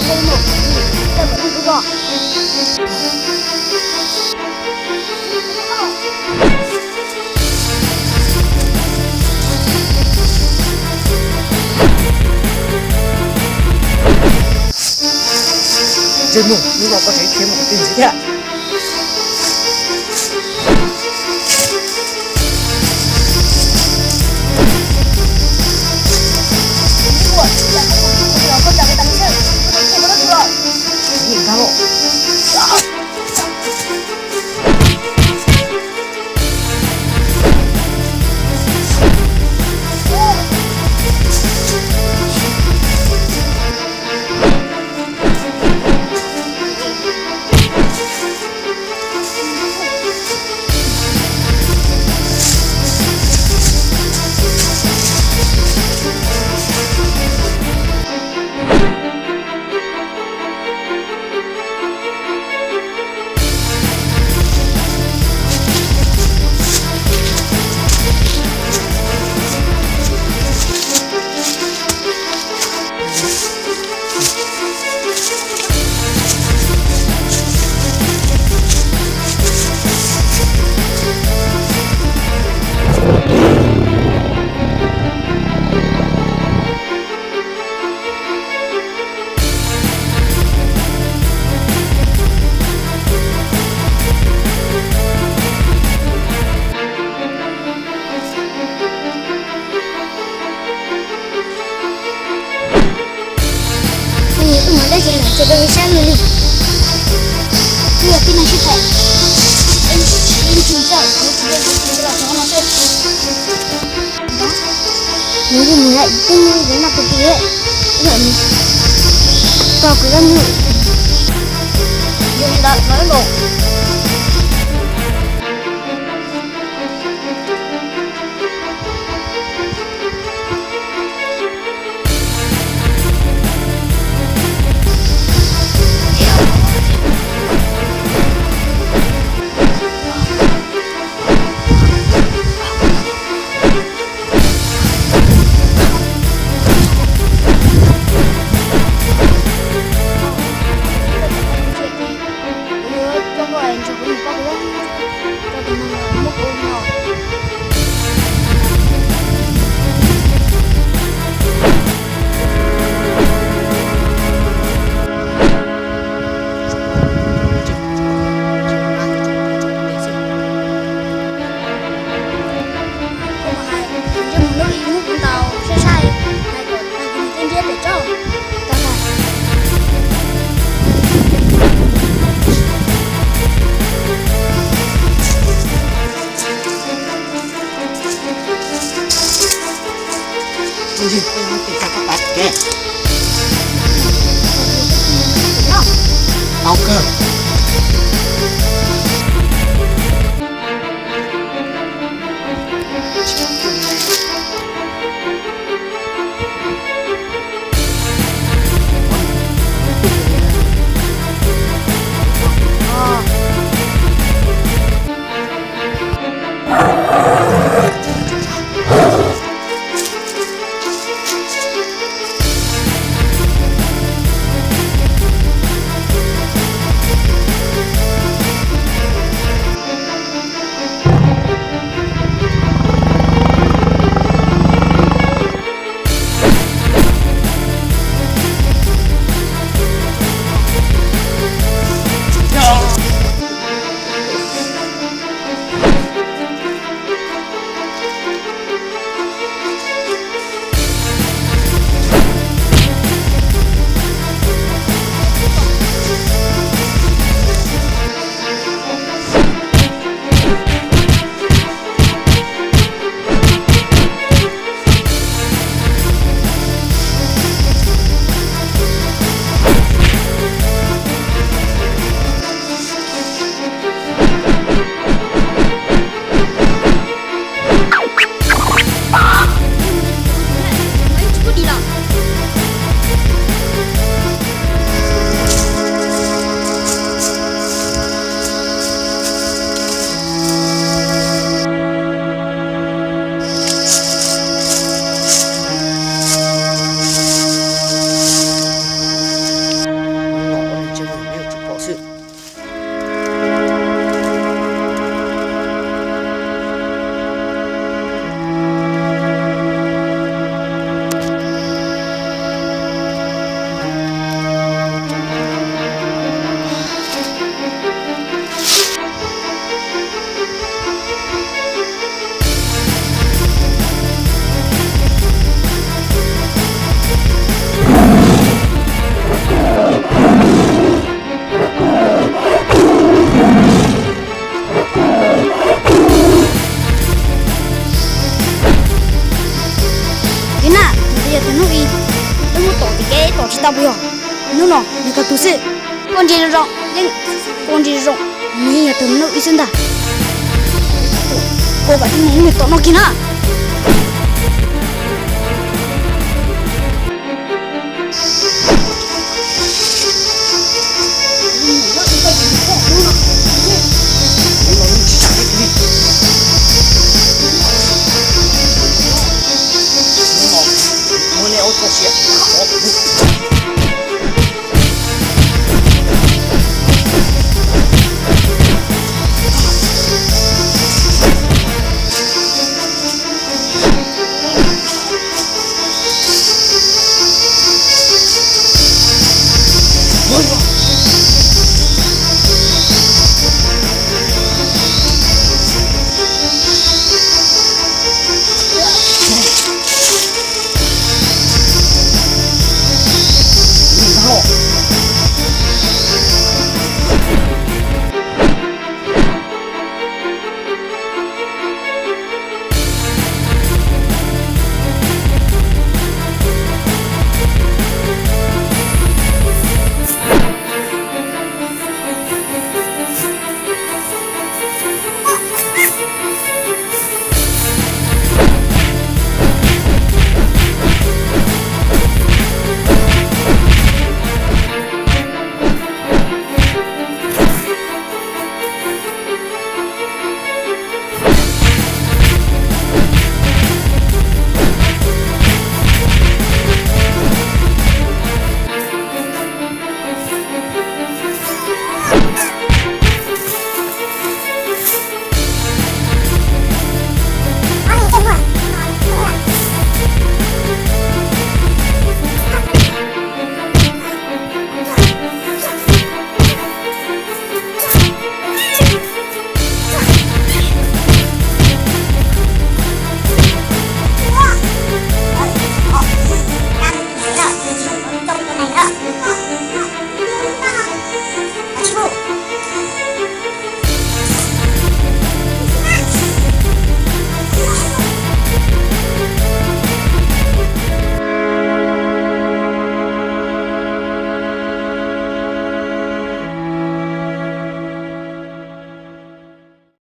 Ntsej muag, hnub no koj tseem khiav mus qhov twg ntxiv thiab? Tus muam dab tsi lawm ces rau sab lug li. Twb yog tib neeg sib tham, ib ntsis txawj kuv tsis yog ib ntsis los txog no xwb. Nws yog nws hais twb yog noj tus twg, yog nws tau kuv dab nyuag. Yog li ntawd los wb mus. Ntsej muag lub li muab kuv ntaus sai sai, hais kom tag kis nws thiaj ntsiab pem tso. Tau kawg. Nws koj tus xwb. Koj ntsia zoo zoo, Yeej, koj ntsia zoo zoo, nws yeej yog tus nug wb xwb ntag. Koj kom tib mus nws tom no kiag na.